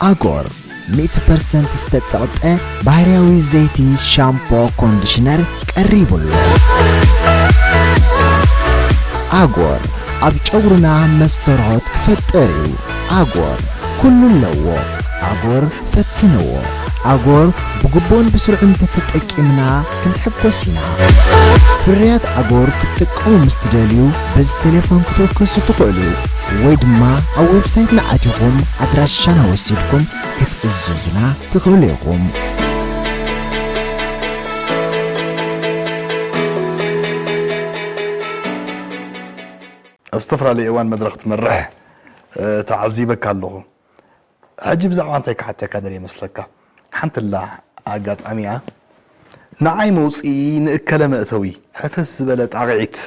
ኣጎር ሚእቲ ፐርሰንት ዝተጸቕጠ ባህርያዊ ዘይቲ ሻምፖ ኮንዲሽነር ቀሪቡሉ። ኣጎር ኣብ ጨጉርና መስተርሆት ክፈጥር እዩ። ኣጎር ኩሉ ኣለዎ። ኣጎር ፈትንዎ። ኣጎር ብግቡእን ብስሩዕን እንተተጠቂምና ክንሕጎስ ኢና። ፍርያት ኣጎር ክትጥቀሙ ምስ ትደልዩ በዚ ቴሌፎን ክትውከሱ ትኽእሉ ወይ ድማ ኣብ ዌብሳይትና ኣቲኹም ኣድራሻና ወሲድኩም ክትእዝዙና ትኽእሉ ኢኹም። ኣብ ዝተፈላለየ እዋን መድረኽ ትመርሕ ተዓዚበካ ኣለኹ። ሕጂ ብዛዕባ እንታይ ክሓተካ ደልየ መስለካ? ሓንቲ ኣላ ኣጋጣሚኣ ንዓይ መውፅኢ ንእከለ መእተዊ ሕፍስ ዝበለ ጣቕዒት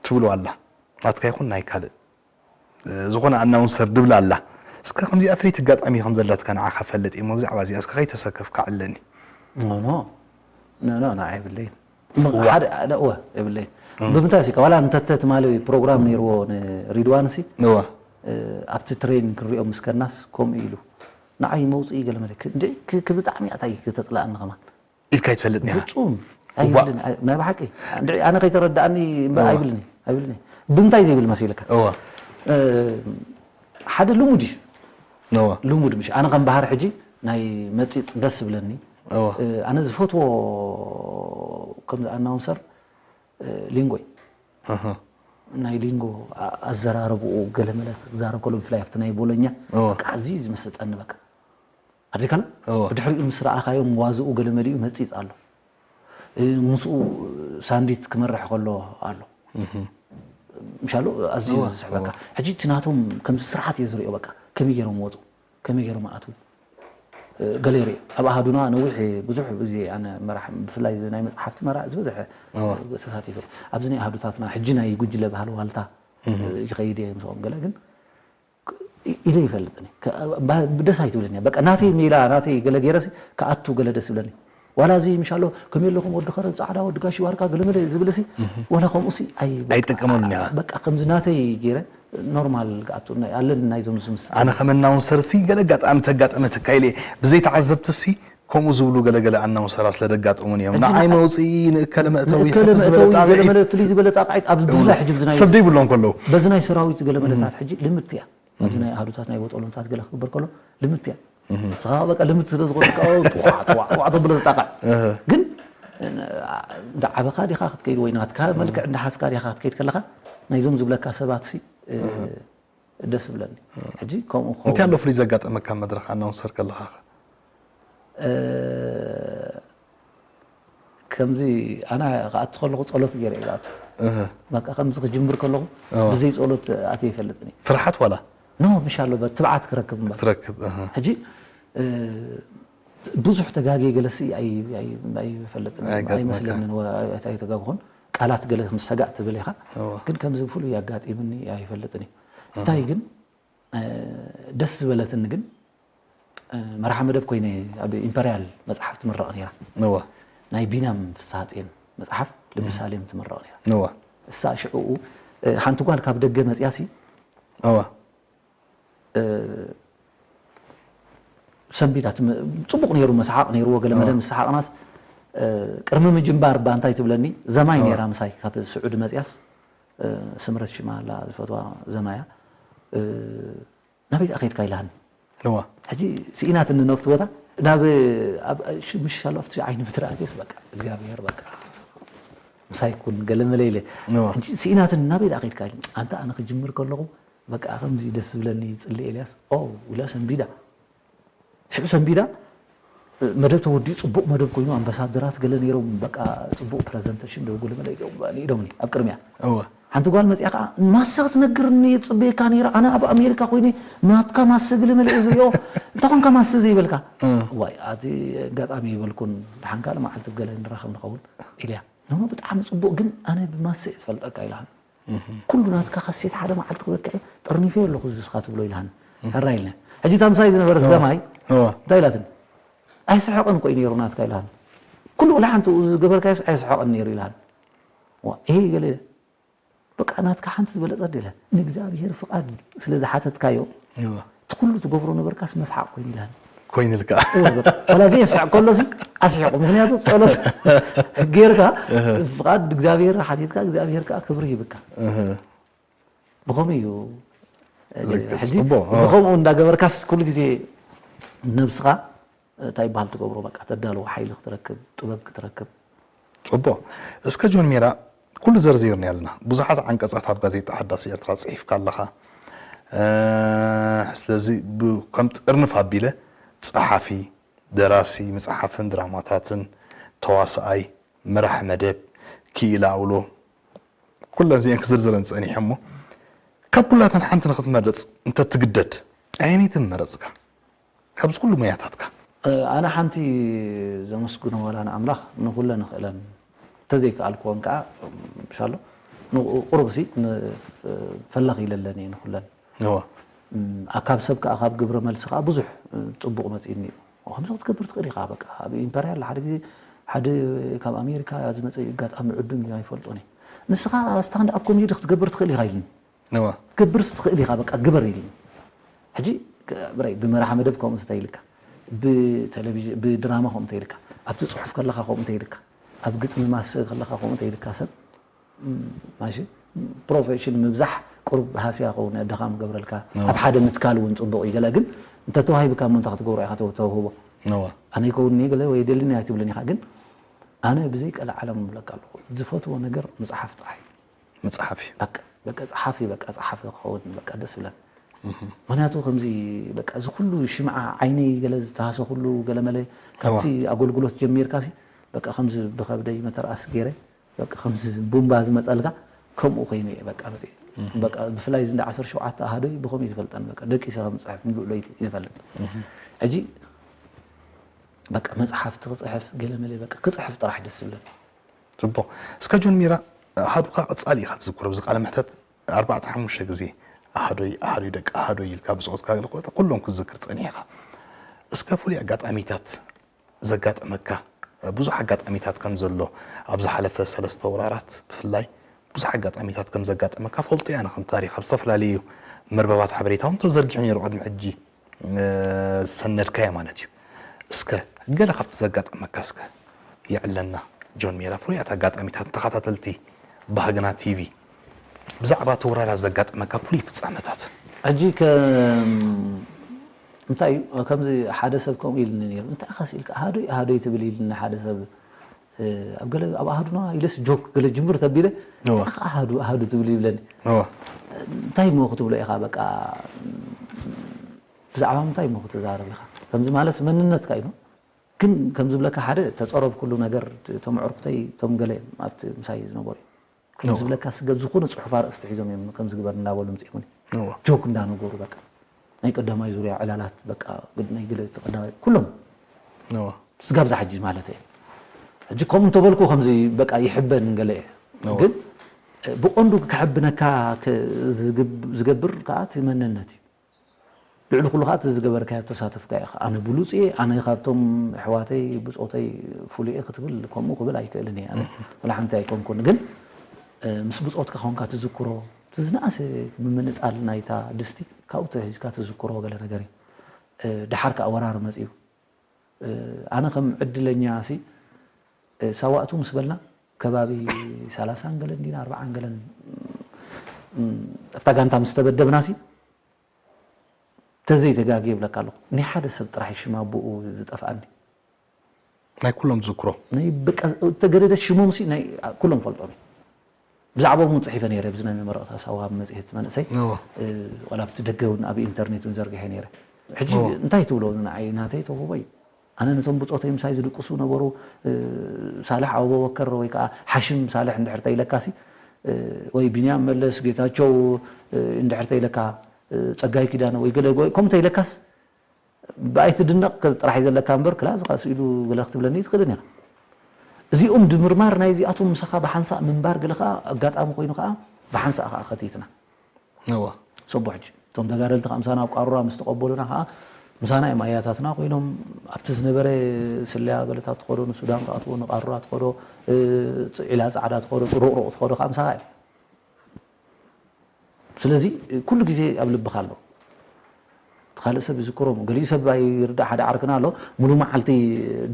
ትብሉ ኣላ። ናትካ ይኹን ናይ ካልእ ዝኾነ ኣናውንሰር ድብላ ኣላ። እስከ ከምዚኣ ፍልይቲ ኣጋጣሚ ከም ዘለትካ ንዓኻ ፈልጥ እሞ ብዛዕባ እዚኣ እስከ ከይተሰከፍካ ዕለኒ። ኖ ኖ ኖ ኖ ንዓይ የብለይን። ሓደ ሓደ እወ የብለይን። ብምንታይ ሲካ ዋላ እንተተ ትማሊ ፕሮግራም ነይርዎ ንሪድዋን ሲ እወ ኣብቲ ትሬን ክንሪኦ ምስ ከድናስ ከምኡ ኢሉ ንዓይ መውፅኢ ገለ መለ ክ- እንደ ክ- ክ- ብጣዕሚ ኣታይ ክተፅላኣኒ ከማን ኢልካ ይትፈልጥ ኒኻ? ፍፁም ኣይብልን ኣይ- ናይ ብሓቂ እንደ ኣነ ከይተረዳእኒ እምበር እወ። ኣይብልኒ ኣይብልኒ ብምንታይ ዘይብል መሲልካ እወ እ፣ ሓደ ልሙድ እዩ እወ ልሙድ ምሽ ኣነ ከም ባህር ሕጂ ናይ መፂፅ ደስ ዝብለኒ እወ እ፣ ኣነ ዝፈትዎ ከምዚ ኣናውንሰር እ፣ ሊንጎ እዩ እህ ናይ ሊንጎ ኣ- ኣዘራርብኡ ገለ መለ ክዛረብ ከሎ ብፍላይ ኣብቲ ናይ ቦሎኛ እወ በቃ ኣዝዩ እዩ ዝመስጠኒ በቃ ኣድሪካሎ እወ ብድሕሪኡ ምስ ረኣኻዮም ዋዝኡ ገለ መሊኡ መፂፅ ኣሎ እ፣ ምስኡ ሳንዲት ክመርሕ ከሎ ኣሎ እህ ምሻሉ ኣዝዩ እወ፣ ዝስሕበካ እወ። ሕጂ እቲ ናቶም ከም ስርዓት እየ ዝሪኦ በቃ ከመይ ገይሮም ወፁ ከመይ ገይሮም ኣትዉ እ፣ ገለ ይርኢ ኣብ ኣሃዱና ነዊሕ ብዙሕ ግዜ ኣነ መራሕ ብፍላይ እዚ ናይ መፅሓፍቲ መራሒ ዝበዝሐ እወ ተሳቲፈ ኣብዚ ናይ ኣሃዱታትና ሕጂ ናይ ጉጅለ ባህሊ ዋልታ እ፣ ይኸይድ እየ ምስኦም ገለ ግን ኢለ ይፈልጥኒ ደስ ኣይትብለኒ በቃ ናተይ ሜላ ናተይ ገለ ገይረሲ ክኣቱ ገለ ደስ ይብለኒ ዋላ እዚ ምሻሎ ከመይ ኣለኹም ወዲ ከረን ፃዕዳ ወዲ ጋሽ ዋርካ ገለመለ ዝብል ሲ ዋላ ከምኡ ሲ ኣይ በቃ- ኣይጥቀመሉን እያ። በቃ ከምዚ ናተይ ገይረ ኖርማል ክኣቱ ኣለኒ ናይዞም ዝምስ ኣነ ከም ኣናውንሰር ሲ ገለ ኣጋጣሚ ተጋጠመትካ ኢለ ብዘይተዓዘብቲ ሲ ከምኡ ዝብሉ ገለገለ ኣናውንሰራት ስለ ደጋጠሙን እዮም። ንዓይ መውፅኢ ንእከለ መእተዊ ንእከለ ሕፍስ ዝበለ መእተዊ ጣቕዒት ገለመለ ፍልይ ዝበለ ጣቕዒት ኣብዚ ብፍላይ ሕጂ ብዚ ናይ ሰብ ደይብሎም ከለዉ በዚ ናይ ሰራዊት ገለመለታት ሕጂ ልምት እያ ኣብዚ ናይ ኣሃዱታት ናይ ቦጦሎንታት ገለ ክግበር ከሎ ልምት እያ ንስኻ በቃ ልምት ስለ ዝኾነ ከዓ ጥዋዕ ጥዋዕ ጥዋዕ ተብሎ ተጣቕዕ ግን እንዳዓበኻ ዲኻ ክትከይድ ወይ ናትካ መልክዕ እንዳሓዝካ ዲኻ ክትከይድ ከለኻ ናይዞም ዝብለካ ሰባት ሲ ደስ ዝብለኒ ሕጂ ከምኡ ክኸውን- እንታይ ኣሎ ፍሉይ ዘጋጠመካ መድረኽ ኣናውንሰር ከለኻ ኸ? እ፣ ከምዚ ኣነ ክኣቱ ከለኹ ጸሎት ገይረ እየ ዝኣቱ በቃ ከምዚ ክጅምር ከለኹ እወ። ብዘይ ጸሎት ኣትየ ይፈልጥን እየ ፍርሓት ዋላ ኖ ምሻሎ በት ትብዓት ክረክብ እምበር ክትረክብ እህ። ሕጂ እ፣ ብዙሕ ተጋግየ ገለሲ ኣይ- ኣይ- ኣይፈልጥን ኣይጋጥመካ። ኣይመስለንን ወ- ኣይተጋግኹን ቃላት ገለ ምስ ሰጋእ ትብል ኢኻ እወ። ግን ከምዚ ብፍሉይ ኣጋጢምኒ ኣይፈልጥን እዩ እንታይ ግን እ፣ ደስ ዝበለትኒ ግን እ፣ መርሓ መደብ ኮይነ ኣብ ኢምፐርያል መፅሓፍ ትምረቕ ነይራ እወ ናይ ቢናም ፍስሃፅየን መፅሓፍ ልቢ ሳሌም ትምረቕ ነይራ እወ እሳ ሽዕኡ እ፣ ሓንቲ ጓል ካብ ደገ መፅያ ሲ እወ እ፣ ሰንቢዳ ትም- ፅቡቕ ነይሩ መስሓቕ ነይርዎ ገለ መለ ምስ ሰሓቕናስ እ፣ ቅድሚ ምጅምባር እባ እንታይ ትብለኒ ዘማይ እወ። ነይራ ምሳይ ካብ ስዑዲ መፅያስ እ፣ ስምረት ሽማ ኣላ ዝፈትዋ ዘማያ እ፣ ናበይ ደኣ ከይድካ ኢላኒ እወ ሕጂ ስኢናትኒ ነብቲ ቦታ ናብ ኣብ ሽ- ምሽ ኣሎ ኣብቲ ዓይኒ ምድሪ ኣትየስ በቃ እግዚኣብሔር በቃ ምሳይ ኩን ገለ መለ ኢለ እወ ሕጂ ስኢናትኒ ናበይ ደኣ ከይድካ ኢልኒ ኣንታ ኣነ ክጅምር ከለኹ በቃ ከምዚ ደስ ዝብለኒ ይፅሊ ኤልያስ ኦ ኢላ ሰንቢዳ ሽዑ ሰንቢዳ መደብ ተወዲኡ ፅቡቕ መደብ ኮይኑ ኣምባሳደራት ገለ ነይሮም በቃ ፅቡቕ ፕረዘንቴሽን ዶ ገለ መለ ኢሎም ኢሎምኒ ኣብ ቅድሚያ እወ ሓንቲ ጓል መፅያ ከዓ ማሰ ክትነግርኒ እየ ዝፅበየካ ነይረ ኣነ ኣብ ኣሜሪካ ኮይነ ናትካ ማሰ ገለ መለ እየ ዝሪኦ እንታይ ኮንካ ማሰ ዘይበልካ ዋይ ኣቲ ኣጋጣሚ ይበልኩን ደሓን ካልእ መዓልቲ ገለ ንራኸብ ንኸውን ኢልያ ኖኖ ብጣዕሚ ፅቡቕ ግን ኣነ ብማሰ እየ ዝፈልጠካ ኢልሃኒ ኩሉ ናትካ ካሴት ሓደ መዓልቲ ክበክዐ ጠርኒፈዮ ኣለኹ እዚ እስኻ ትብሎ ኢልሃኒ ሕራ ኢልና ሕጂ እታ ምሳይ ዝነበረት ዘማይ እወ እንታይ ኢላትኒ ኣይስሕቕን እኮ እዩ ነይሩ ናትካ ኢልሃኒ ኩሉ ወላ ሓንቲ ዝገበርካዮስ ኣይስሕቕን ነይሩ ኢልሃኒ ዋ ይሄ ገለ በቃ ናትካ ሓንቲ ዝበለጸ ደለ ንእግዚኣብሔር ፍቓድ ስለ ዝሓተትካዮ እወ እቲ ኩሉ ትገብሮ ነበርካስ መስሓቕ ኮይኑ ኢላኒ። ኮይንልካ እወ፣ በቃ። ዋላ እዚ የስሕቕ ከሎ ሲ ኣስሒቑ። ምኽንያቱ ጸሎት ጌርካ፣ ፍቓድ እግዚኣብሔር ሓቲትካ፣ እግዚኣብሔር ከኣ ክብሪ ይብካ። ብኸምኡ እዩ። ልክዕ፣ ሕጂ ጽቡቕ። ብኸምኡ እንዳገበርካስ ኩሉ ግዜ ነብስኻ እንታይ ይበሃል ትገብሮ፣ በቃ፣ ተዳልዎ ሓይሊ ክትረክብ፣ ጥበብ ክትረክብ። ጽቡቕ። እስከ ጆን ሜራ፣ ኩሉ ዘርዚርና ኣለና። ብዙሓት ዓንቀጻት ኣብ ጋዜጣ ሓዳስ ኤርትራ ጽሒፍካ ኣለኻ። ስለዚ ከም ጥርንፍ ኣቢለ፣ ጸሓፊ፣ ደራሲ መጽሓፍን ድራማታትን፣ ተዋስኣይ፣ መራሒ መደብ፣ ክኢላ ኣውሎ፣ ኩለን እዚአን ክዝርዝረን ጸኒሐ እሞ፣ ካብ ኩላተን ሓንቲ ንክትመርጽ እንተትግደድ ኣየነይቲ ምመረጽካ? ካብዚ ኩሉ ሞያታትካ። ኣነ ሓንቲ ዘመስግኖ ዋላ ንኣምላኽ ንኹለን ንኽእለን፣ እንተዘይከኣልክወን ከዓ ሻሎ ንቁሩብ ሲ ፈላኽ ኢለለን እየ ንኹለን። እወ። ካብ ሰብ ከዓ ካብ ግብረ መልሲ ከዓ ብዙሕ ፅቡቕ መፅእኒ እዩ። ከምዚ ክትገብር ትኽእል ኢኻ። በቃ ኣብ ኢምፐርያል ሓደ ግዜ ሓደ ካብ ኣሜሪካ ዝመፀ ኣጋጣሚ ዕዱም እዩ ኣይፈልጦን እየ። ንስኻ ስታንድ ኣፕ ኮሜዲ ክትገብር ትኽእል ኢኻ ኢልኒ። እወ። ክትገብርስ ትኽእል ኢኻ በቃ ግበር ኢልኒ። ሕጂ ብራይ ብመራሒ መደብ ከምኡ እንተይልካ ብቴሌቪዥን ብድራማ ከምኡ እንተይልካ ኣብቲ ፅሑፍ ከለኻ ከምኡ እንተይልካ ኣብ ግጥሚ ማስ ከለኻ ከምኡ እንተይልካ ሰብ ማሽ ፕሮፌሽን ምብዛሕ ቁሩብ ሃስያ ኸውን ድኻም ገብረልካ ኣብ ሓደ ምትካል እውን ፅቡቕ እዩ። ገለ ግን እንተተዋሂብካ እሞ እንታይ ክትገብሮ ኢኻ ተውህቦ ኣነ ይከውንኒ ገለ ወይ የደልኒ ኣይትብልን ኢኻ። ግን ኣነ ብዘይ ቀለ ዓለም እብለካ ኣለኹ ዝፈትዎ ነገር ምፅሓፍ ጥራሕ እዩ። መፅሓፍ እዩ። በቃ በቃ ጸሓፊ በቃ ጸሓፊ ክኸውን በቃ ደስ ይብለኒ። ምክንያቱ ከምዚ በቃ እዚ ኩሉ ሽምዓ ዓይነይ ገለ ዝተሃሰ ኩሉ ገለመለ ካብቲ ኣገልግሎት ጀሚርካ ሲ በቃ ከምዚ ብከብደይ መተርኣስ ገይረ በቃ ከምዚ ቡምባ ዝመጸልካ ከምኡ ኮይኑ እየ በቃ መጽእ። በቃ ብፍላይ እዚ እንዳ ዓሰርተ ሸውዓተ ኣሃዶይ ብከምኡ እዩ ዝፈልጠን በቃ ደቂሰ ከም ዝጽሕፍ ምሉእ ለይቲ እዩ ዝፈልጥ። ሕጂ በቃ መጽሓፍቲ ክጽሕፍ ገለመለ በቃ ክጽሕፍ ጥራሕ ደስ ዝብለኒ። ጽቡቕ። እስከ ጆን ሚራ፣ ኣሃዱኻ ቀጻሊ ኢኻ ትዝክሮ። ኣብዚ ቃለ መሕተት ኣርባዕተ ሓሙሽተ ግዜ ኣሃዶይ፣ ኣሃዶይ፣ ደቂ ኣሃዶይ ኢልካ ብጾትካ ገለ ኩሎም ክትዝክር ጸኒሕኻ። እስከ ፍሉይ ኣጋጣሚታት ዘጋጠመካ፣ ብዙሕ ኣጋጣሚታት ከም ዘሎ ኣብ ዝሓለፈ ሰለስተ ወራራት ብፍላይ ብዙሕ ኣጋጣሚታት ከም ዘጋጠመካ ፈልጡ እየ። ኣነ ከም ታሪኽ ኣብ ዝተፈላለዩ መርበባት ሓበሬታ እውን ተዘርጊሑ ነይሩ ቅድሚ ሕጂ። ዝሰነድካዮ ማለት እዩ። እስከ ገለ ካብቲ ዘጋጠመካ እስከ የዕለና ጆን ሜራ። ፍሉያት ኣጋጣሚታት ተኸታተልቲ ባህግና ቲቪ ብዛዕባ እቲ ወራራት ዘጋጠመካ ፍሉይ ፍጻመታት። ሕጂ ከ እንታይ እዩ ከምዚ ሓደ ሰብ ከምኡ ኢልኒ ነይሩ እንታይ ኢኻ ስኢልካ ኣሃዶይ ኣሃዶይ ትብል ኢልኒ ሓደ ሰብ ኣብ ገለ ኣብ ኣሃዱና ኢለስ ጆክ ገለ ጅምር ተቢለ እወ። እንታይ ኢኻ ኣሃዱ ኣሃዱ ትብል ይብለኒ እወ። እንታይ እሞ ክትብሎ ኢኻ በቃ ብዛዕባ ምንታይ እሞ ክትዛረብ ኢኻ ከምዚ ማለት መንነትካ እዩ ግን ከም ዝብለካ ሓደ ተፀረብ ኩሉ ነገር እቶም ዕርኩተይ እቶም ገለ ኣብቲ ምሳይ ዝነበሩ እዮም ከም እወ። ዝብለካ ስገብ ዝኾነ ፅሑፍ ኣርእስቲ ሒዞም እዮም ከም ዝግበር እንዳበሉ ምፅእኩኒ እወ። ጆክ እንዳነገሩ በቃ ናይ ቀዳማይ ዙርያ ዕላላት በቃ ግድ ናይ ገለ እቲ ቀዳማይ ኩሎም እወ። ስጋብ ዝሓጂ ማለት እየ ሕጂ ከምኡ እንተበልኩ ከምዚ በቃ ይሕበን ገለ እየ እወ። ግን ብቐንዱ ክሕብነካ ክ- ዝግብ- ዝገብር ከዓ እቲ መንነት እዩ ልዕሊ ኩሉ ከዓ እቲ ዝገበርካዮ ተሳተፍካ ኢኻ ኣነ ብሉፅ እየ ኣነ ካብቶም ኣሕዋተይ ብፆተይ ፍሉየ ክትብል ከምኡ ክብል ኣይክእልን እየ ኣነ ወላ ሓንቲ ኣይኮንኩን ግን ምስ ብፆትካ ኮንካ ትዝክሮ እቲ ዝነኣሰ ምምንጣል ናይታ ድስቲ ካብኡ ተሒዝካ ትዝክሮ ገለ ነገር እዩ ድሓር ከዓ ወራር መፅዩ ኣነ ከም ዕድለኛ ሲ ሳዋእቱ ምስ በልና ከባቢ ሰላሳን ገለን ዲና ኣርባዓን ገለን ኣብታ ጋንታ ምስ ተበደብና ሲ ተዘይተጋጊ ይብለካ ኣለኹ ናይ ሓደ ሰብ ጥራሕ ሽም ኣቦኡ ዝጠፍኣኒ ናይ ኩሎም ዝክሮ ናይ በቃ ተገደደ ሽሞም ሲ ናይ ኩሎም ፈልጦም እዩ ብዛዕባኦም እውን ፅሒፈ ነይረ ብዚ ናይ መመረቕታ ሳዋ መፅሄት መንእሰይ እወ። ዋላ ኣብቲ ደገ እውን ኣብ ኢንተርኔት እውን ዘርጊሐ ነይረ ሕጂ እወ። እንታይ ትብሎ እዚ ንዓይ ናተይ ተውህቦ እዩ ኣነ ነቶም ብፆተይ ምሳይ ዝድቅሱ ነበሩ ሳልሕ ኣቡበከር ወይ ከዓ ሓሽም ሳልሕ እንድሕር ተኢለካሲ ወይ ቢንያም መለስ ጌታቸው እንድሕር ተኢለካ ፀጋይ ኪዳነ ወይ ገለ ከምኡ ተኢለካስ ብኣይ ትድነቕ ጥራሕ እዩ ዘለካ እምበር ክላ ዝቃስ ኢሉ ገለ ክትብለኒ ትኽእልን ኢኻ እዚኦም ድምርማር ናይ እዚኣቶም ምሳኻ ብሓንሳእ ምንባር ገለ ከዓ ኣጋጣሚ ኮይኑ ከዓ ብሓንሳእ ከዓ ከቲትና እወ ሰቦ ሕጂ እቶም ተጋደልቲ ከዓ ምሳና ኣብ ቃሩራ ምስ ተቐበሉና ከዓ ምሳና እዮም ኣያታትና ኮይኖም ኣብቲ ዝነበረ ስለያ ገለታት ትኸዶ ንሱዳን ትኣትዎ ንቃሩራ ትኸዶ ዒላ ፃዕዳ ትኸዶ ሩቕሩቕ ትኸዶ ከዓ ምሳኻ እዮም ስለዚ ኩሉ ግዜ ኣብ ልብኻ ኣለዉ እቲ ካልእ ሰብ ይዝክሮም። ገሊኡ ሰብ ኣይርዳእ፣ ሓደ ዓርክና ኣሎ፣ ሙሉ መዓልቲ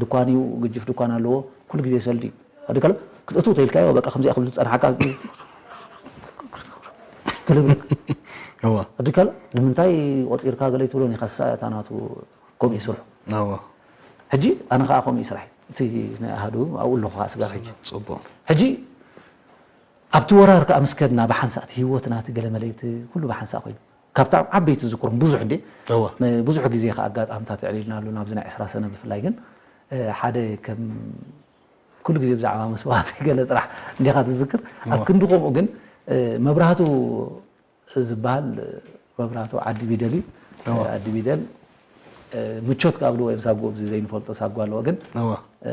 ድኳን እዩ፣ ግጅፍ ድኳን ኣለዎ፣ ኩሉ ግዜ ሰልዲ እዩ። ኣድካለ ክትእትው ተይልካዮ፣ በቃ ከምዚኣ ክብል ዝጸንሓካ ክልብለክ። እዋ ኣድካለ ንምንታይ ቆጺርካ ገለ ትብሎ፣ ንኸሳ እታ ናቱ ከምኡ ይስርሑ። እዋ ሕጂ ኣነ ከኣ ከምኡ ይስራሕ። እቲ ናይ ኣሃዱ ኣብኡ ኣለኹ ከኣ ስጋብ ሕጂ። ጽቡቕ ሕጂ ኣብቲ ወራር ከኣ ምስ ከድና ብሓንሳእ እቲ ህይወትና እቲ ገለመለ እቲ ኩሉ ብሓንሳእ ኮይኑ። ካብታ ዓበይቲ ዝዝክሮም ብዙሕ እንዴ። እዋ ብዙሕ ግዜ ከኣ ኣጋጣምታት ኣዕሊልናሉ ናብዚ ናይ ዕስራ ሰነ ብፍላይ ግን፣ እ፣ ሓደ ከም ኩሉ ግዜ ብዛዕባ መስዋእቲ ገለ ጥራሕ እንዲኻ ትዝክር። ኣብ ክንዲ ከምኡ ግን፣ እ፣ መብራህቱ ዝበሃል፣ እ፣ መብራህቱ ዓዲ ቢደል እዩ። እዋ ዓዲ ቢደል፣ እ፣ ምቾት ካብ ልዎ እዮም ሳጉ ኣብዚ ዘይንፈልጦ ሳጉ ኣለዎ ግን፣ እዋ እ፣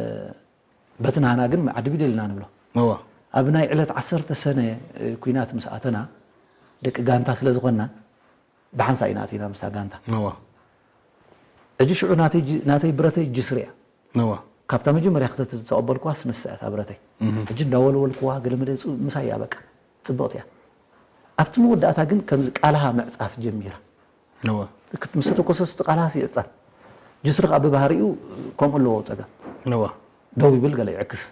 በቲ ናህና ግን ዓዲ ቢደል ኢና ንብሎ። እዋ ኣብ ናይ ዕለት ዓሰርተ ሰነ፣ እ፣ ኲናት ምስ ኣተና ደቂ ጋንታ ስለ ዝኾንና ብሓንሳእ ኢና ኣቲና ምስታ ጋንታ። እዋ ሕጂ ሽዑ ናተይ ጅ-፣ ናተይ ብረተይ ጅስሪ እያ። እዋ ካብታ መጀመርያ ክተት ዝተቐበልኩዋስ ንሳ እያ እታ ብረተይ። ሕጂ እንዳወልወልኩዋ ገለ መለ ጽ-፣ ምሳይ እያ በቃ። ጽብቕቲ እያ። ኣብቲ መወዳእታ ግን ከምዚ ቃልሃ ምዕጻፍ ጀሚራ። እዋ ክት-፣ ምስ ተተኮሰስ እቲ ቃልሃስ ይዕጸፍ። ጅስሪ ከኣ ብባህሪኡ ከምኡ ኣለዎ ጸገም። እዋ ደው ይብል ገለ ይዕክስ።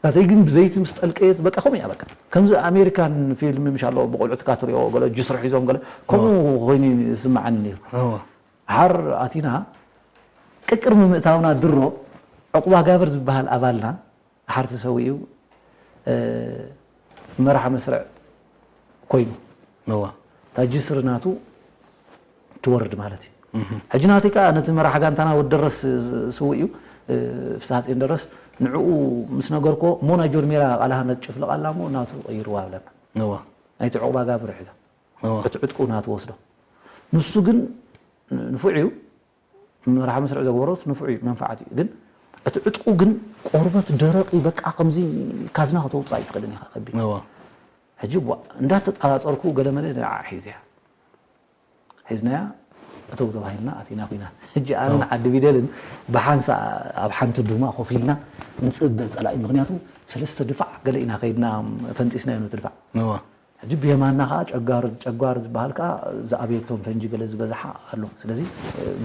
ናተይ ግን ብዘይቲ ምስ ጠልቀየት በቃ ከምኡ እያ በቃ። ከምዚ ኣሜሪካን ፊልም ምሽ ኣለዎ ብቆልዑትካ ትሪኦ ገለ ጅስሪ ሒዞም ገለ ከምኡ ኮይኑ ይስምዓኒ ነይሩ። እዋ ሓር ኣቲና ቅቅርሚ ምእታውና ድሮ ዕቑባ ጋብር ዝበሃል ኣባልና ሓር ተሰዊኡ፣ እ፣ መራሒ መስርዕ ኮይኑ እዋ እታ ጅስሪ ናቱ ትወርድ ማለት እዩ። ሕጂ ናተይ ከኣ ነቲ መራሒ ጋንታና ወዲ ደረስ ስውእ እዩ፣ እ፣ ፍስሃጽዮን ደረስ። ንዕኡ ምስ ነገርኮ እሞ ናይ ጆን ሜራ ቃልሃ ነጭፍልቕ ኣላ እሞ ናቱ ቀይርዋ ብለና። እዋ ናይቲ ዕቑባ ጋብር ሒዛ እዋ እቲ ዕጥቁ ናቱ ወስዶ። ንሱ ግን ንፉዕ እዩ፣ መራሒ መስርዕ ዘግበሮስ ንፉዕ እዩ፣ መንፈዓት እዩ። ግን እቲ ዕጥቁ ግን ቆርበት ደረቕ እዩ፣ በቃ ከምዚ ካዝና ከተውፅእ ኣይትኽእልን ኢኻ ከቢድ። እዋ ሕጂ ቧ እንዳተጠራጠርኩ ገለመለ ንዓ ሒዝያ ሒዝናያ እተው ተባሂልና ኣቲና ኩናት። ሕጂ ኣነን ዓዲ ቢደልን ብሓንሳ ኣብ ሓንቲ ዱማ ኮፍ ኢልና ንፅበ ፀላኢ፣ ምክንያቱ ሰለስተ ድፋዕ ገለ ኢና ከይድና ፈንጢስናዮ ነቲ ድፋዕ። እዋ ሕጂ ብየማንና ከዓ ጨጓር ጨጓር ዝበሃል ከዓ ዝኣብየቶም ፈንጂ ገለ ዝበዝሓ ኣሎ። ስለዚ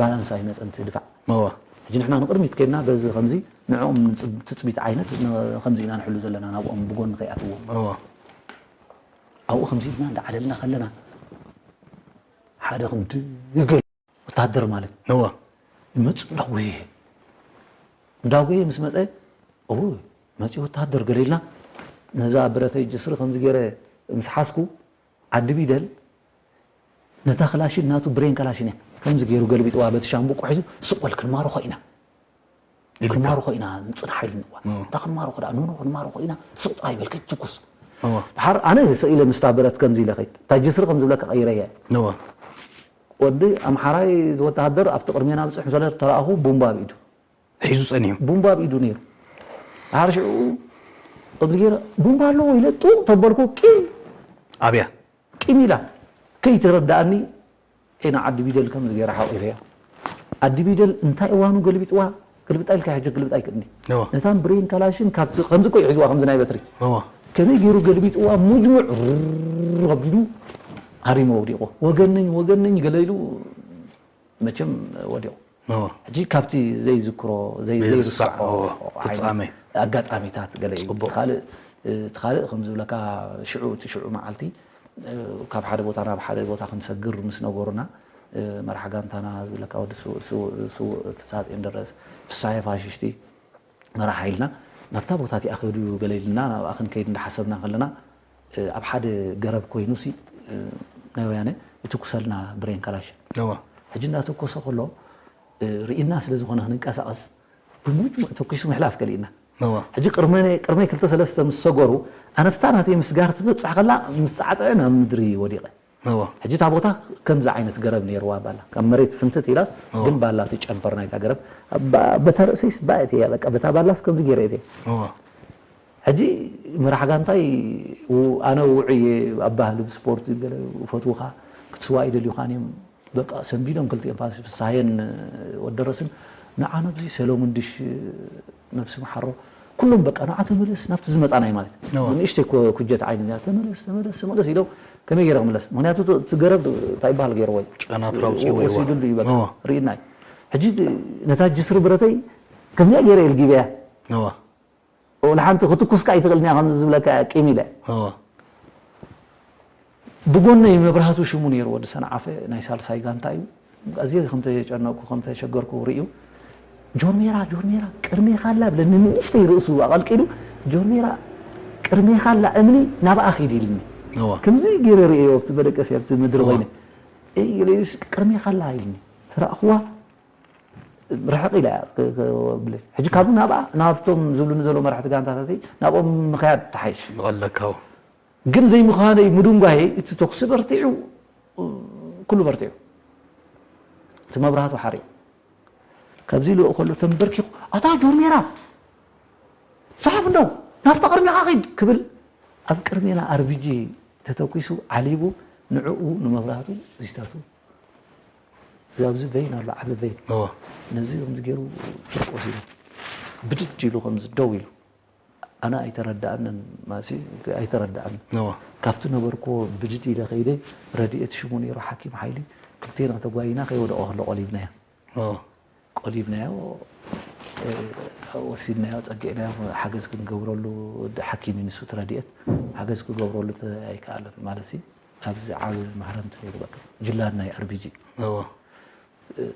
ባላንስ ኣይመፀን እቲ ድፋዕ። እዋ ሕጂ ንሕና ንቕድሚት ከይድና በዚ ከምዚ ንዕኦም ንፅብ- ትፅቢት ዓይነት ን- ከምዚ ኢና ንሕሉ ዘለና ናብኦም ብጎኒ ከይኣትዎም። እዋ ኣብኡ ከምዚ ኢልና እንዳዓለልና ከለና ሓደ ክንዲ ገለ ወታደር ማለት እዋ ይመፅእ እንዳጎየ እንዳጎየ ምስ መፀ፣ እው መፂ ወታደር ገለ ኢልና ነዛ ብረተይ ጅስሪ ከምዚ ገይረ ምስ ሓዝኩ ዓዲ ቢደል ነታ ክላሽን ናቱ ብሬን ካላሽን እያ ከምዚ ገይሩ ገልቢጥዋ በቲ ሻምብቆ ሒዙ ስቕ በል ክንማርኾ ኢና። ኢልካ። ክንማርኾ ኢና ንፅናሕ ኢልንዋ። እታ ክንማርኾ ደኣ ኖኖ ክንማርኾ ኢና ስቕ ጥራይ በል ከይትትኩስ። እዋ ድሓር ኣነ ስኢለ ምስታ ብረት ከምዚ ኢለ ከይድ እታ ጅስሪ ከም ዝብለካ ቀይረያ። እዋ ወዲ ኣምሓራይ ወተሃደር ኣብቲ ቅድሜና ብፅሕ ምስ በለ ተረኣኹ ቡምባ ኣብ ኢዱ ሒዙ ጸኒሑ። ቡምባ ኣብ ኢዱ ነይሩ። ድሓር ሽዑ ከምዚ ገይረ ቡምባ ኣለዎ ኢለ ጡቕ ተበልኩ ቂም ኣብያ ቂም ኢላ ከይተረድኣኒ ዒና ዓዲ ቢደል ከምዚ ገይረ ሓቑፈያ። ዓዲ ቢደል እንታይ እዋኑ ገልቢጥዋ ግልብጣ ኢልካ ሕጂ ግልብጣ ኣይክእልኒ። እዋ ነታን ብሬን ካላሽን ካብቲ ከምዚ እኮ እዩ ሒዝዋ ከምዚ ናይ በትሪ እዋ ከመይ ገይሩ ገልቢጥዋ ሙጅሙዕ ሩር ከቢዱ ሃሪሞ ወዲቑ ወገነኝ ወገነኝ ገለ ኢሉ መቸም ወዲቑ። እዋ ሕጂ ካብቲ ዘይዝክሮ ዘይ- ዘይርሳዕ ዘይርሳዖ ፍጻመ ኣጋጣሚታት ገለ እዩ። ጽቡቕ። ካልእ እቲ ካልእ ከም ዝብለካ ሽዑ እቲ ሽዑ መዓልቲ ካብ ሓደ ቦታ ናብ ሓደ ቦታ ክንሰግር ምስ ነገሩና መራሕ ጋንታና ዝብለካ ወዲ ስውእ ፍሳጽ እንደረስ ፍሳየ ፋሽሽቲ መራሕ ሓይልና ናብታ ቦታ እቲኣ ክህዱ ገለ ኢልና ናብኣ ክንከይድ እንዳሓሰብና ከለና ኣብ ሓደ ገረብ ኮይኑ ሲ ናይ ወያነ ይትኩሰልና ብሬን ካላሽ እዋ ሕጂ እንዳተኮሰ ከሎ ርኢና ስለ ዝኾነ ክንንቀሳቐስ ብሙጅሙዕ ተኩሱ ምሕላፍ ከሊእና። እዋ ሕጂ ቅድመይ ቅድመይ ክልተ ሰለስተ ምስ ሰገሩ ኣነፍታ ናተይ ምስጋር ትበፅሕ ከላ ምስ ፃዕፀዐ ናብ ምድሪ ወዲቐ። እዋ ሕጂ እታ ቦታ ከምዚ ዓይነት ገረብ ነይርዋ ባላ ካብ መሬት ፍንትት ኢላስ እዋ። ግን ባላ እቲ ጨንፈር ናይታ ገረብ ባ- በታ ርእሰይስ ባእት እያ በቃ በታ ባላስ ከምዚ ገይረ እየ እዋ ሕጂ መራሕ ጋንታይ ው- ኣነ ውዑይ እየ ኣብ ባህሊ ብስፖርት ገለ ይፈትውኻ ክትስዋ ይደልዩኻን እዮም በቃ ሰንቢዶም ክልቲኦም ፋስ ፍሳሃየን ወደረስን ንዓ ነብዚ ሰሎሙን ድሽ ነብሲ መሓሮ ኩሎም በቃ ንዓ ተመለስ ናብቲ ዝመፃናይ ማለት እዋ። ንእሽተይ ኮ- ኩጀት ዓይኒ እያ ተመለስ ተመለስ ተመለስ ኢሎም ከመይ ገይረ ክምለስ? ምክንያቱ እቲ ገረብ እንታይ ይበሃል ገይርዎ እዩ። ጨናፍር ኣውፂእዎ እዩ። ወሲዱሉ እዩ በቃ። ርኢናይ። ሕጂ ነታ ጅስሪ ብረተይ ከምዚኣ ገይረ እየ ልጊበያ። ወላ ሓንቲ ክትኩስካ ኣይትኽእልን እያ ከም ዝብለካ እያ ቂም ኢለ። ብጎነይ መብራህቱ ሽሙ ነይሩ ወዲ ሰንዓፈ ናይ ሳልሳይ ጋንታ እዩ። ኣዝየ ከም ተጨነቅኩ ከም ተሸገርኩ ርእዩ ጆርሜራ ጆርሜራ ቅድሜኻ ኣላ ብለኒ ንእሽተይ ርእሱ ኣቐልቂሉ ጆርሜራ ቅድሜኻ ኣላ እምኒ ናብኣ ኺድ ኢልኒ። ከምዚ ገይረ ርእዮ ኣብቲ መደቀሲ ኣብቲ ምድሪ ኮይነ ቅድሜኻ ኣላ ኢልኒ ተራእኽዋ ርሕቕ ኢላ እያ። ሕጂ ካብኡ ናብኣ ናብቶም ዝብሉኒ ዘለዉ መራሕቲ ጋንታታተይ ናብኦም ምኽያድ ትሓይሽ። ይቐለካ። ግን ዘይምዃነይ ምድንጓየይ እቲ ተኹሲ በርቲዑ፣ ኩሉ በርቲዑ። እቲ መብራህቱ ሓሪቑ። ካብዚ ኢሉ ከሎ ተንበርኪኹ ኣታ ጆርሜራ ሰሓብ እንደው ናብታ ቅድሜኻ ኺድ ክብል ኣብ ቅድሜና ኣርቢጂ ተተኩሱ ዓሊቡ ንዕኡ ንመብራህቱ ዚታቱ ኣብዚ ቬን ኣሎ ዓቢ ቬን ነዚ ከምዚ ገይሩ ጨርቆስ ኢሉ ብድድ ኢሉ ከምዚ ደው ኢሉ ኣነ ኣይተረዳኣንን ማሲ ኣይተረዳኣንን ካብቲ ነበርኩዎ ብድድ ኢለ ከይደ ረድኤት ሽሙ ነይሩ ሓኪም ሓይሊ ክልቴና ተጓይና ከይወደቐ ከሎ ቆሊብናዮ ቆሊብናዮ ወሲድናዮ ጸጊዕናዮ ሓገዝ ክንገብረሉ ሓኪም እዩ ንሱ ትረድኤት ሓገዝ ክገብረሉ ኣይከኣለን ማለት ኣብዚ ዓቢ ማህረምቲ ነይሩ በቃ ጅላድ ናይ ኣርቢጂ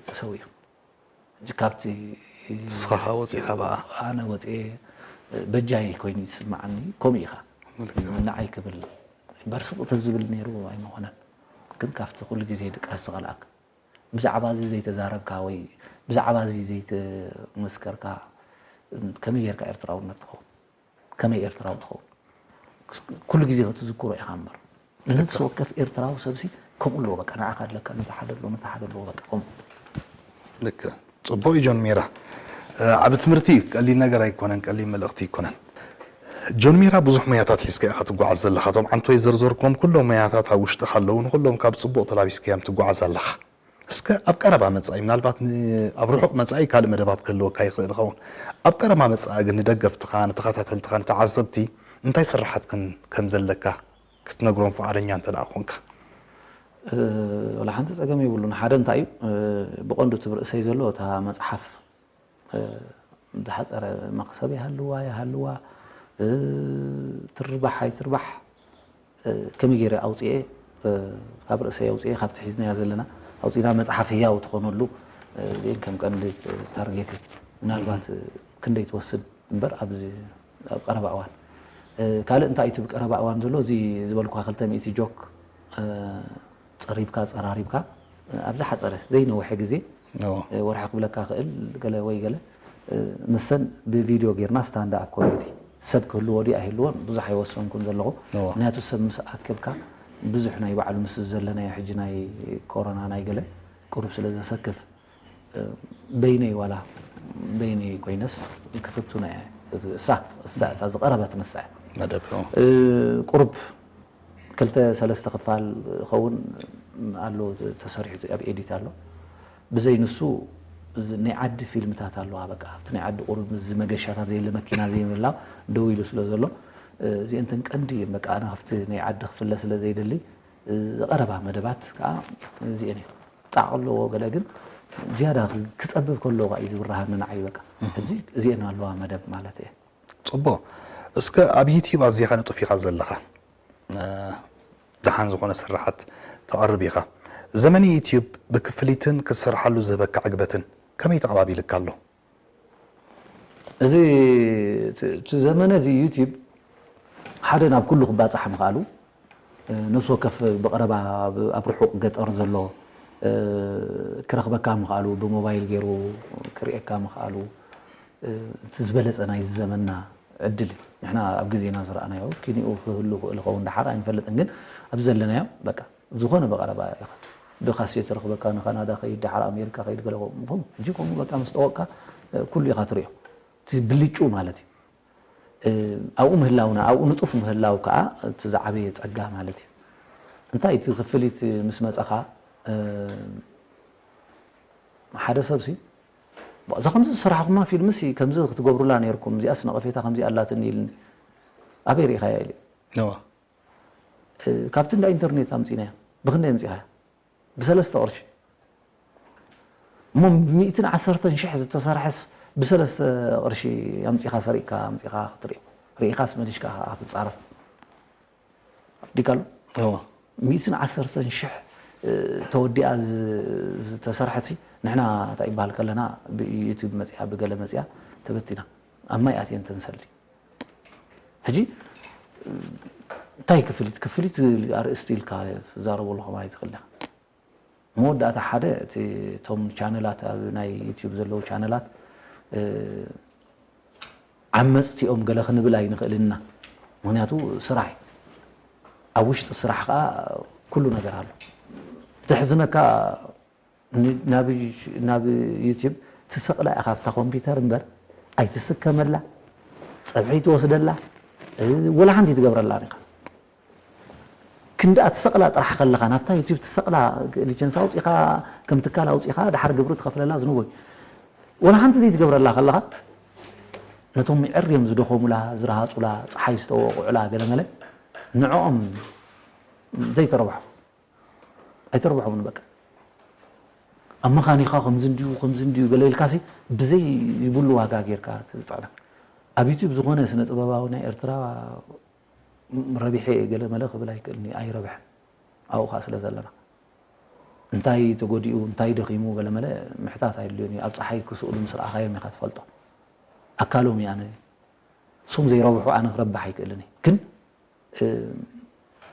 ተሰዊኡ ካብቲ ንስኻ ወፂኻ በኣ ኣነ ወፅኤ በጃይ ኮይኑ ይስምዓኒ ከምኡ ኢኻ ንዓይ ክብል እምበር ስቕ ተዝብል ነይሩ ኣይምኾነን ግን ካብቲ ኩሉ ግዜ ድቃስ ዝኸልኣክ ብዛዕባ እዚ ዘይተዛረብካ ወይ ብዛዕባ እዚ ዘይተመስከርካ ከመይ ጌርካ ኤርትራውነት ትኸውን ከመይ ኤርትራዊ ትኸውን ኩሉ ግዜ ክትዝክሮ ኢኻ እምበር ንነፍሲ ወከፍ ኤርትራዊ ሰብሲ ከምኡ ኣለዎ በቃ ንዓኻ ኣለካ ነቲ ሓደ ኣለዎ ነቲ ሓደ ኣለዎ በቃ ከምኡ ልክ ጽቡቅ እዩ ጆን ሜራ ዓብ ትምህርቲ እዩ ቀሊል ነገር ኣይኮነን ቀሊል መልእኽቲ ኣይኮነን ጆን ሜራ ብዙሕ ሞያታት ሒዝካ ኢኻ ትጓዓዝ ዘለኻ እቶም ዓንቶይ ዘርዘርኩም ኩሎም ሞያታት ኣብ ውሽጥኻ ኣለዉ ንኩሎም ካብ ጽቡቅ ተላቢስካዮም ትጓዓዝ ኣለኻ እስከ ኣብ ቀረባ መጻኢ ምናልባት ኣብ ርሑቕ መጻኢ ካልእ መደባት ክህልወካ ይኽእል ይኸውን ኣብ ቀረባ መጻኢ ግን ንደገፍትኻ ንተኸታተልትኻ ንተዓዘብቲ እንታይ ስራሓት ከም ዘለካ ክትነግሮም ፍቓደኛ እንተ ደኣ ኾንካ። ወላ ሓንቲ ጸገም የብሉን። ሓደ እንታይ እዩ ብቐንዱ እቲ ብርእሰይ ዘሎ እታ መጽሓፍ ዝሓጸረ መኽሰብ ይሃልዋ ይሃልዋ ትርባሕ ኣይትርባሕ ከመይ ገይረ ኣውጽኤ ካብ ርእሰይ ኣውጽኤ ካብቲ ሒዝናያ ዘለና ኣውጺና መጽሓፍ ህያው ትኾነሉ እዚኤን ከም ቀንዲ ታርጌት ምናልባት ክንደይ ትወስድ እምበር ኣብዚ ኣብ ቀረባ እዋን ካልእ እንታይ እቲ ብቀረባ እዋን ዘሎ እዚ ዝበልኩካ ክልተ ሚእቲ ጆክ ፀሪብካ ፀራሪብካ ኣብ ዝሓፀረ ዘይነውሐ ግዜ ወርሒ ክብለካ ክእል ገለ ወይ ገለ ንሰን ብቪድዮ ጌርና ስታንድ ኣፕ ኮሜዲ ሰብ ክህልዎ ድዩ ኣይህልዎን ብዙሕ ኣይወሰንኩን ዘለኹ ምክንያቱ ሰብ ምስ ኣከብካ ብዙሕ ናይ ባዕሉ ምስ ዘለናዮ ሕጂ ናይ ኮሮና ናይ ገለ ቅሩብ ስለ ዘሰክፍ በይነይ ዋላ በይነይ ኮይነስ ክፍቱና እየ እሳ እሳ እታ ዝቐረበት ንሳ እያ መደብ ቁሩብ ክልተ ሰለስተ ክፋል ኸውን ኣሎ ተሰሪሑ ኣብ ኤዲት ኣሎ ብዘይ ንሱ ናይ ዓዲ ፊልምታት ኣለዋ በቃ ኣብቲ ናይ ዓዲ ቁሩብ እዚ መገሻታት ዘየለ መኪና ዘይምህላው ደው ኢሉ ስለ ዘሎ እዚአንተን ቀንዲ እየን በቃ ኣነ ካብቲ ናይ ዓዲ ክፍለ ስለ ዘይደሊ ዝቐረባ መደባት ከዓ እዚአን እዩ ጣዕ ኣለዎ ገለ ግን ዝያዳ ክፀብብ ከለዎ እዩ ዝብርሃኒ ንዓይ በቃ ሕጂ እዚአን ኣለዋ መደብ ማለት እየ ፅቡቅ እስከ ኣብ ዩትዩብ ኣዚኻ ንጡፍ ኢኻ ዘለኻ ደሓን ዝኾነ ስራሓት ተቕርብ ኢኻ ዘመነ ዩትዩብ ብክፍሊትን ክትሰርሓሉ ዝህበካ ዕግበትን ከመይ ተቐባቢልካ ኣሎ እዚ እቲ ዘመነ እዚ ዩቲብ ሓደ ናብ ኩሉ ክባፃሕ ምኽኣሉ ነፍሲ ወከፍ ብቐረባ ኣብ ርሑቕ ገጠር ዘሎ ክረኽበካ ምኽኣሉ ብሞባይል ገይሩ ክርእየካ ምኽኣሉ እቲ ዝበለፀ ናይዚ ዘመንና ዕድል እዩ ንሕና ኣብ ግዜና ዝረኣናዮ ኪንኡ ክህሉ ክእል ኸውን ደሓር ኣይንፈልጥን ግን ኣብዚ ዘለናዮ በቃ ዝኾነ ብቐረባ ኢኻ ብካሴት ረኽበካ ንካናዳ ከይድ ደሓር ኣሜሪካ ከይድ ገለ ምኹም ሕጂ ከምኡ በቃ ምስ ጠወቅካ ኩሉ ኢኻ ትሪኦ እቲ ብልጩ ማለት እዩ ኣብኡ ምህላውና ኣብኡ ንጡፍ ምህላው ከዓ እቲ ዝዓበየ ፀጋ ማለት እዩ እንታይ እቲ ክፍሊት ምስ መፀኻ ሓደ ሰብ ሲ እዛ ከምዚ ዝሰራሕኩማ ፊልምሲ ከምዚ ክትገብሩላ ነርኩም እዚኣስ ነቐፌታ ከምዚ ኣላትኒ ኢልኒ ኣበይ ርኢኻያ ኢሉ እ፣ ካብቲ እንዳ ኢንተርኔት ኣምፂናያ። ብክንደይ ኣምፂኻያ? ብሰለስተ ቅርሺ። እሞ ብሚእትን ዓሰርተን ሽሕ ዝተሰርሐስ ብሰለስተ ቅርሺ ኣምፂኻ ሰሪቕካ ኣምፂኻ ክትርኢ፣ ርኢኻስ መሊሽካ ክትፃረፍ። ዲካሉ እዋ። ሚእትን ዓሰርተን ሽሕ፣ እ፣ ተወዲኣ ዝ-፣ ዝተሰርሐት ሲ፣ ንሕና እንታይ ይበሃል ከለና ብዩቱብ መፂኣ ብገለ መፂኣ ተበቲና ኣብ ማይ ኣትየን ተንሰሊ። ሕጂ እንታይ ክፍሊት ክፍሊት ኣርእስቲ ኢልካ ትዛረበሉ ከማይ ትኽእል ኢኻ። መወዳእታ ሓደ እቲ እቶም ቻነላት ኣብ ናይ ዩቲዩብ ዘለዉ ቻነላት፣ እ፣ ዓመፅቲ እዮም ገለ ክንብል ኣይንኽእልን ኢና። ምኽንያቱ ስራሕ እዩ። ኣብ ውሽጢ ስራሕ ከዓ ኩሉ ነገር ኣሎ። ተሕዝነካ ን-፣ ናብ፣ ናብ ዩቲዩብ ትሰቕላ ኢኻ ኣብታ ኮምፒውተር እምበር ኣይትስከመላ፣ ፀብሒ ትወስደላ፣ እ፣ ወላ ሓንቲ ትገብረላ ኢኻ። ክንድኣ ትሰቕላ ጥራሕ ከለኻ፣ ናብታ ዩቲዩብ ትሰቕላ ሊቸንስ ኣውፂኻ፣ ከም ትካል ኣውፂኻ፣ ድሓር ግብሪ ትኸፍለላ ዝንወይ። ወላ ሓንቲ ዘይትገብረላ ከለኻ፣ ነቶም ምዕር እዮም ዝደኸሙላ፣ ዝረሃፁላ፣ ፀሓይ ዝተወቕዑላ፣ ገለመለ፣ ንዕኦም ዘይተረብሖ። ኣይተረብሖምን በቃ። ኣብ መኻኒኻ ከምዚ እንድዩ፣ ከምዚ እንድዩ፣ ገለ ኢልካሲ ብዘይ ይብሉ ዋጋ ጌርካ ትፅዕና። ኣብ ዩቲዩብ ዝኾነ ስነ ጥበባዊ ናይ ኤርትራ ረቢሐ እየ ገለ መለ ክብል ኣይክእልን እየ፣ ኣይረብሐን። ኣብኡ ኸኣ ስለ ዘለና። እንታይ ተጎዲኡ፣ እንታይ ደኺሙ፣ ገለ መለ ምሕታት ኣየድልዮን እዩ። ኣብ ጸሓይ ክስእሉ ምስ ረኣኻዮም ኢኻ ትፈልጦ። ኣካሎም እየ ኣነ። እሶም ዘይረብሑ ኣነ ክረብሕ ኣይክእልን እየ። ግን፣ እ፣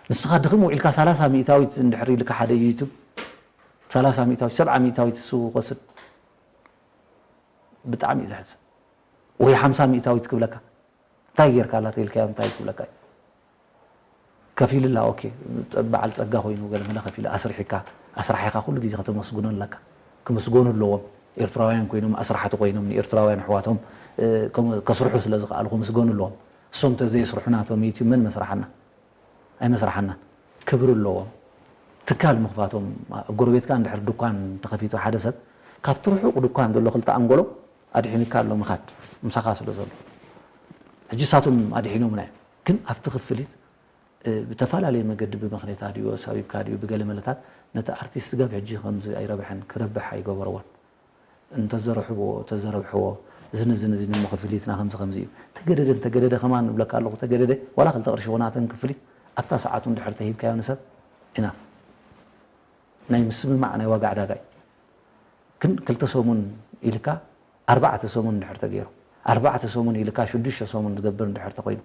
ንስኻ ድኽም ውዒልካ ሰላሳ ሚእታዊት እንድሕር ኢልካ ሓደ ዩቱብ፣ ሰላሳ ሚእታዊት፣ ሰብዓ ሚእታዊት እሱ ክወስድ ብጣዕሚ እዩ ዘሕዝን። ወይ ሓምሳ ሚእታዊት ክብለካ። እንታይ ጌርካ ኣላ ተይልካዮ እንታይ ክብለካ እዩ? ከፊልላ፣ ኦኬ፣ በዓል ጸጋ ኮይኑ ገለ መለ ከፊሉ ኣስሪሕካ፣ ኣስራሒኻ ኩሉ ግዜ ከተመስግኖ ኣለካ። ክምስገኑ ኣለዎም። ኤርትራውያን ኮይኖም ኣስራሕቲ ኮይኖም ንኤርትራውያን ኣሕዋቶም፣ እ፣ ከም-፣ ከስርሑ ስለ ዝኸኣሉ ክምስገኑ ኣለዎም። እሶም ተዘየስርሑና እቶም ዩቲዩብ መን መስርሓና? ኣይመስርሓናን። ክብሪ ኣለዎም። ትካል ምኽፋቶም፣ ኣብ ጎረቤትካ እንድሕር ድኳን ተኸፊቱ ሓደ ሰብ፣ ካብቲ ርሑቕ ድኳን ዘሎ ክልተ ኣንጎሎ ኣድሒንካ ኣሎ ምኻድ፣ ምሳኻ ስለ ዘሎ። ሕጂ እሳቶም ኣድሒኖምና እዮም። ግን ኣብቲ ክፍሊት፣ እ፣ ብተፈላለየ መገዲ ብመኽኔታ ድዩ፣ ኣሳቢብካ ድዩ፣ ብገለ መለታት ነቲ ኣርቲስት ገብ ሕጂ ከምዚ ኣይረብሐን፣ ክረብሕ ኣይገበርዎን። እንተዘርሕዎ፣ ተዘረብሕዎ፣ እዝን እዝን እዝን እሞ ክፍሊትና ከምዚ ከምዚ እዩ። ተገደደ፣ እንተገደደ ከማን እብለካ ኣለኹ፣ ተገደደ፣ ዋላ ክልተ ቅርሺ ኾናተን ክፍሊት ኣብታ ሰዓቱ እንድሕር ተሂብካዮ ንሰብ፣ ኢናፍ። ናይ ምስምማዕ ናይ ዋጋ ዕዳጋ እዩ። ግን ክልተ ሰሙን ኢልካ ኣርባዕተ ሰሙን እንድሕር ተገይሩ፣ ኣርባዕተ ሰሙን ኢልካ ሽዱሽተ ሰሙን ዝገብር እንድሕር ተኾይኑ፣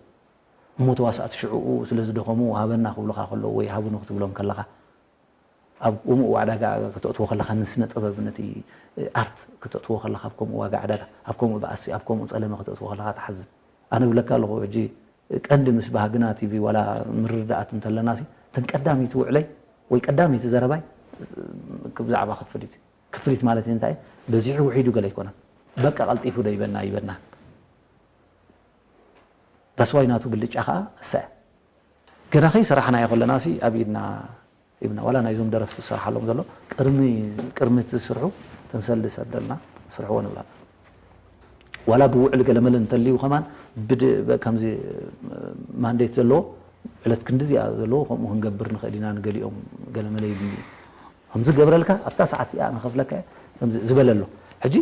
እሞ ተዋሳእቲ ሽዕኡ ስለ ዝደኸሙ ሃበና ክብሉኻ ከለዉ ወይ ሃቡኒ ክትብሎም ከለኻ፣ ኣብ ከምኡ ዕዳጋ ከተእትዎ ከለኻ፣ ንስነ ጥበብ፣ ነቲ ኣርት ከተእትዎ ከለኻ፣ ኣብ ከምኡ ዋጋ ዕዳጋ፣ ኣብ ከምኡ ባእሲ፣ ኣብ ከምኡ ጸለመ ከተእትዎ ከለኻ ትሓዝን። ኣነ እብለካ ኣለኹ፣ ሕጂ ቀንዲ ምስ ባህግና ቲቪ ዋላ ምርድዳኣት እንተለና ሲ፣ እተን ቀዳመይቲ ውዕለይ ወይ ቀዳመይቲ ዘረባይ ብዛዕባ ክፍሊት፣ ክፍሊት ማለት እንታይ? በዚሑ ውሒዱ ገለ ኣይኮነን። በቃ ቀልጢፉ ዶ ይበና ይበና። ዳስዋይ ናቱ ብልጫ ኸኣ እሰ። ገና ከይሰራሕናዮ ከለና ሲ ኣብ ኢድና ሂብና። ዋላ ናይዞም ደረፍቲ ዝሰርሓሎም ዘሎ ቅድሚ፣ ቅድሚ እቲ ስርሑ ተንሰሊ ሰብ ደልና ስርሕዎ ንብላ። ዋላ ብውዕል ገለመለ እንተልዩ ከማን ብድ-፣ ብ-፣ ከምዚ ማንዴት ዘለዎ ዕለት ክንዲ እዚኣ ዘለዎ ከምኡ ክንገብር ንኽእል ኢና፣ ንገሊኦም ገለመለ ይብሉ። ከምዚ ገብረልካ ኣብታ ሰዓት እዚኣ ንኸፍለካ እየ ከምዚ ዝበለ ኣሎ። ሕጂ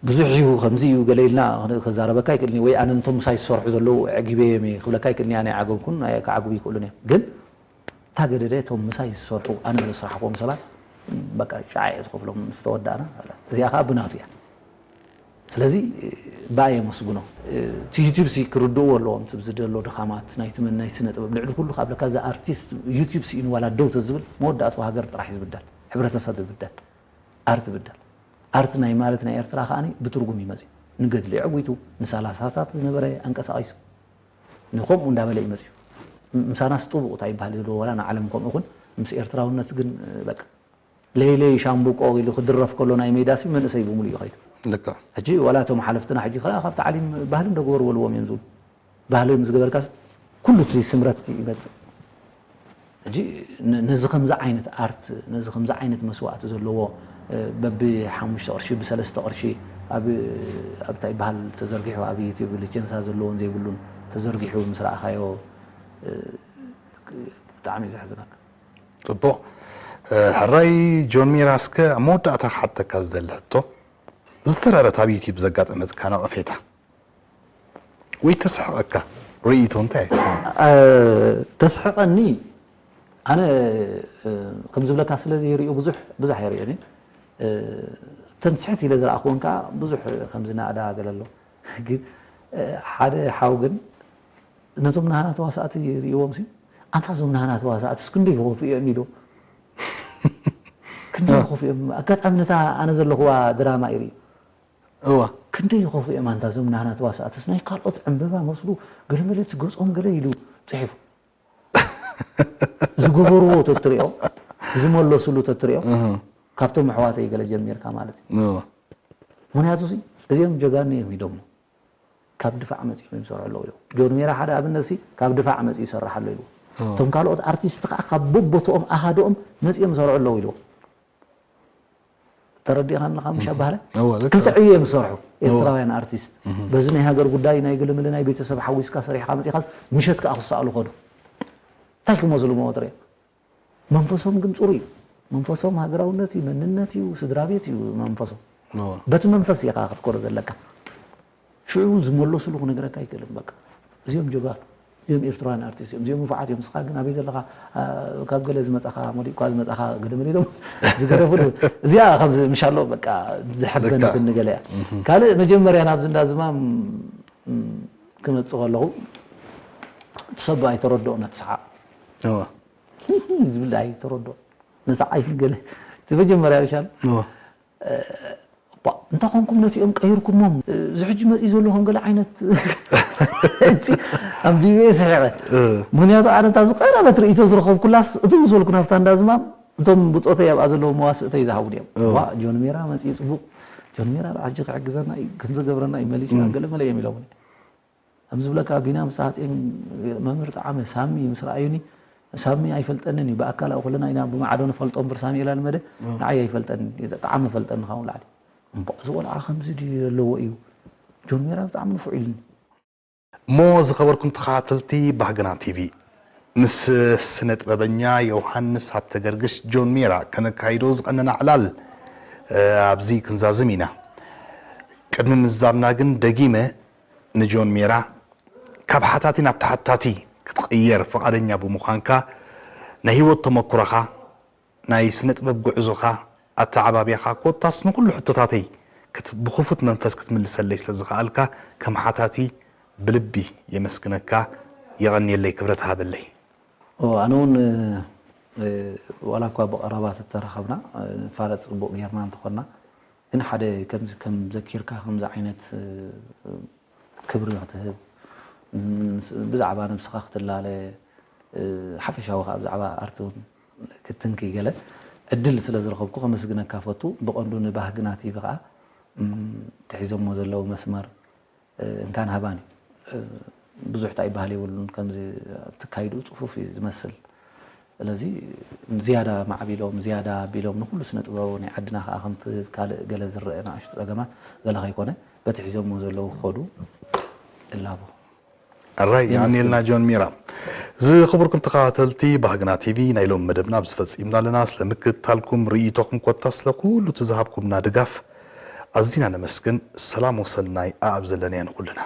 ብዙሕ እዩ፣ ከምዚ እዩ ገለ ኢልና ክዛረበካ ኣይክእልን እየ። ወይ ኣነ ነቶም ምሳይ ዝሰርሑ ዘለዉ ኣዕጊበዮም እየ ክብለካ ኣይክእልን እየ። ኣነ ኣይዓገብኩን፣ ኣይ-፣ ክዓግቡ ይክእሉን እዮም። ግን እታ ገደደ እቶም ምሳይ ዝሰርሑ ኣነ ዘስራሕክዎም ሰባት በቃ ሻዕ እየ ዝኸፍሎም ምስ ተወዳእና። እዚኣ ከዓ ብናቱ እያ። ስለዚ ብኣ የመስግኖ። እቲ ዩቲዩብ ሲ ክርድእዎ ኣለዎም፣ እቲ ዝደሎ ድኻማት ናይቲ መን ናይ ስነ ጥበብ ልዕሊ ኩሉ ካብ ለካ እዚ ኣርቲስት ዩቲዩብ ስኢኑ ዋላ ደው ተዝብል መወዳእቱ ሃገር ጥራሕ እዩ ዝብደል፣ ሕብረተሰብ ይብደል፣ ኣርት ይብደል። ኣርት ናይ ማለት ናይ ኤርትራ ከዓኒ ብትርጉም እዩ መፅዩ። ንገድሊ ዕዊቱ፣ ንሳላሳታት ዝነበረ ኣንቀሳቒሱ፣ ንከምኡ እንዳበለ እዩ መፅዩ። ም-፣ ምሳናስ ጥቡቕ እንታይ ይበሃል ይብልዎ፣ ዋላ ንዓለም ከምኡ ይኹን፣ ምስ ኤርትራውነት ግን፣ በቃ፣ ለይለይ ሻምብቆ ኢሉ ክድረፍ ከሎ ናይ ሜዳ ሲ መንእሰይ ብምሉእ እዩ ከይዱ። ልክዕ። ሕጂ ዋላ እቶም ሓለፍትና ሕጂ ከኣ ካብ ታዕሊም ባህሊ እንደገበሩ በልዎም እዮም ዝብሉ። ባህሊ ምስ ገበርካስ ኩሉ እቲ ስምረት ይመጽእ። ሕጂ ነ-፣ ነዚ ከምዚ ዓይነት ኣርት፣ ነዚ ከምዚ ዓይነት መስዋእቲ ዘለዎ፣ እ፣ በቢ ሓሙሽተ ቅርሺ፣ ብሰለስተ ቅርሺ ኣብ፣ ኣብ እንታይ ይበሃል ተዘርጊሑ፣ ኣብ ዩቲዩብ ሊቸንሳ ዘለዎን ዘይብሉን ተዘርጊሑ ምስ ረኣኻዮ፣ እ፣ ብጣዕሚ እዩ ዘሕዝነካ። ጽቡቕ። ሕራይ ጆን ሜራ፣ እስከ ኣብ መወዳእታ ክሓተካ ዝደሊ ሕቶ፣ ዝተረረት ኣብ ዩቲዩብ ዘጋጠመትካ ነቐፌታ ወይ ተስሕቐካ ርእይቶ እንታይ? ተስሕቐኒ፣ ኣነ ከም ዝብለካ ስለዚ ይሪኡ ብዙሕ ብዙሕ ኣይርእዮን። ተንስሕት ኢለ ዝረኣኽዎን ከዓ ብዙሕ ከምዚ ናእዳ ገለ ኣሎ። ግን ሓደ ሓው ግን ነቶም ናህና ተዋሳእቲ ይርእዎም ሲ፣ ኣንታ እዞም ናህና ተዋሳእትስ ክንደይ ይኸፉ እዮም ኢሉ። ክንደይ ይኸፉ እዮም። ኣጋጣሚ ነታ ኣነ ዘለኹዋ ድራማ ይርኢ። እዋ ክንደይ ይኸፉ እዮም ኣንታ እዞም ናህና ተዋሳእትስ፣ ናይ ካልኦት ዕምበባ መስሉ፣ ገለመለ እቲ ገጾም ገለ ኢሉ ጽሒፉ። ዝገበርዎ ተትሪኦ፣ ዝመለስሉ ተትሪኦ፣ ካብቶም ኣሕዋተይ ገለ ጀሚርካ ማለት እዩ። እዋ ምክንያቱ ሲ እዚኦም ጀጋኑ እዮም ኢዶሞ ካብ ድፋዕ መፂኦም እዮም ይሰርሑ ኣለዉ ኢሉ። ጆን ሜራ ሓደ ኣብነት ሲ ካብ ድፋዕ መፂኡ ይሰርሕ ኣሎ ኢሉ። እቶም ካልኦት ኣርቲስት ከዓ ካብ ቦቦትኦም ኣሃድኦም መፂኦም ይሰርሑ ኣለዉ ኢሉ። ተረዲእካ ኣለካ ምሽ ኣባህለ እዋ፣ ልክዕ። ክልተ ዕዮ እዮም ዝሰርሑ ኤርትራውያን ኣርቲስት። በዚ ናይ ሃገር ጉዳይ ናይ ግልምሊ ናይ ቤተሰብ ሓዊስካ ሰሪሕካ መፂኻስ ምሸት ከዓ ክሰኣሉ ከዱ እንታይ ክመስሉ መወጥር እዮም። መንፈሶም ግን ፅሩይ እዩ። መንፈሶም ሃገራውነት እዩ፣ መንነት እዩ፣ ስድራ ቤት እዩ መንፈሶም። እዋ በቲ መንፈስ ኢኻ ክትኮሮ ዘለካ። ሽዑ ዝመለስሉ ክነግረካ ኣይክእልን። በቃ እዚኦም ጀጋኑ፣ እዚኦም ኤርትራውያን ኣርቲስት እዮም፣ እዚኦም ንፉዓት እዮም። ንስኻ ግን ኣበይ ዘለኻ? ካብ ገለ ዝመጻኻ፣ መሊእኳ ዝመጻኻ ገለ መሊሎም ዝገደፉ። እዚኣ ከምዚ ምሻሎ በቃ ዘሐበነትኒ ገለ እያ። ካልእ መጀመርያ ናብዚ እንዳ ዝማም ክመጽእ ከለኹ እቲ ሰብ ኣይተረድኦን እቲ ሰሓቕ። እዋ ዝብል ኣይተረድኦ ነቲ ዓይኒ ገለ እቲ መጀመርያ ምሻል እዋ እባ እንታይ ኮንኩም ነቲኦም ቀይርኩሞም? እዚ ሕጂ መፂኡ ዘሎ ከም ገለ ዓይነት ኣንቢበ ስሒቐ። ምክንያቱ ኣነ እታ ዝቐረበት ርእይቶ ዝረኸብኩላስ እቲ ምስ በልኩ ናብታ እንዳ ዝማም እቶም ብፆተይ ኣብኣ ዘለዉ መዋስእተይ ዝሃቡኒ እዮም። እዋ ጆን ሜራ መፂኡ ፅቡቕ ጆን ሜራ ሕጂ ክሕግዘና እዩ ከምዚ ገብረና እዩ መሊስና ገለ መለ እዮም ኢሎምኒ። ከም ዝብለካ ቢና ምስ ሃፅኤን መምህር ጠዓመ ሳሚ ምስ ረኣዩኒ ሳሚ ኣይፈልጠንን እዩ ብኣካል ኣብ ኩልና ኢና ብማዕዶ ንፈልጦ እምበር ሳሚ ኢላ ልመደ ንዓይ ኣይፈልጠንን እዩ ጠዓመ ፈልጠኒ ካብኡ ላዕሊ እምቦ እዚ ቆልዓ ከምዚ ድዩ ዘለዎ እዩ ጆን ሜራ ብጣዕሚ ንፉዕ ኢሉኒ። እሞ ዝኸበርኩም ተኸታተልቲ ባህግና ቲቪ ምስ ስነ ጥበበኛ ዮሃንስ ሃብተገርግሽ ጆን ሜራ ከነካይዶ ዝቐነና ዕላል ኣብዚ ክንዛዝም ኢና። ቅድሚ ምዛምና ግን ደጊመ ንጆን ሜራ ካብ ሓታቲ ናብ ተሓታቲ ክትቕየር ፍቓደኛ ብምዃንካ ናይ ህይወት ተመኩሮኻ ናይ ስነ ጥበብ ጉዕዞኻ ኣተዓባብያኻ ኮታስ ንኹሉ ሕቶታተይ ብኽፉት መንፈስ ክትምልሰለይ ስለዝኸኣልካ ከም ሓታቲ ብልቢ የመስግነካ። የቐንየለይ ክብረት ሃበለይ። ኣነ እውን ዋላ እኳ ብቐረባ ተተራኸብና ንፋለጥ ፅቡቕ ጌርና እንተኾንና ግን ሓደ ከምዚ ከም ዘኪርካ ከምዚ ዓይነት ክብሪ ክትህብ ብዛዕባ ነብስኻ ክትላለ ሓፈሻዊ ከዓ ብዛዕባ ኣርቲ እውን ክትንኪ ገለ ዕድል ስለ ዝረኸብኩ ከመስግነካ ፈቱ። ብቐንዱ ንባህግና ቲቪ ከዓ ትሒዞሞ ዘለዉ መስመር እንካን ሃባን እዩ። ብዙሕ እንታይ ይበሃል የብሉን ከምዚ ኣብቲ ካይድኡ ፅፉፍ እዩ ዝመስል። ስለዚ ዝያዳ ማዕቢሎም ዝያዳ ኣቢሎም ንኩሉ ስነ ጥበባዊ ናይ ዓድና ከዓ ከምቲ ካልእ ገለ ዝረአ ንኣሽቱ ፀገማት ገለ ከይኮነ በቲ ሒዞሞ ዘለዉ ክኸዱ እላቦ። ኣራይ የቐንየልና ጆን ሚራ። ዝኽቡርኩም ተኸታተልቲ ባህግና ቲቪ ናይ ሎሚ መደብና ኣብዚ ፈፂምና ኣለና። ስለ ምክትታልኩም ርእይቶኹም ኮታ ስለ ኩሉ እቲ ዝሃብኩምና ድጋፍ ኣዚና ነመስግን። ሰላም ወሰናይ ኣኣብ ዘለናዮ ንኹልና።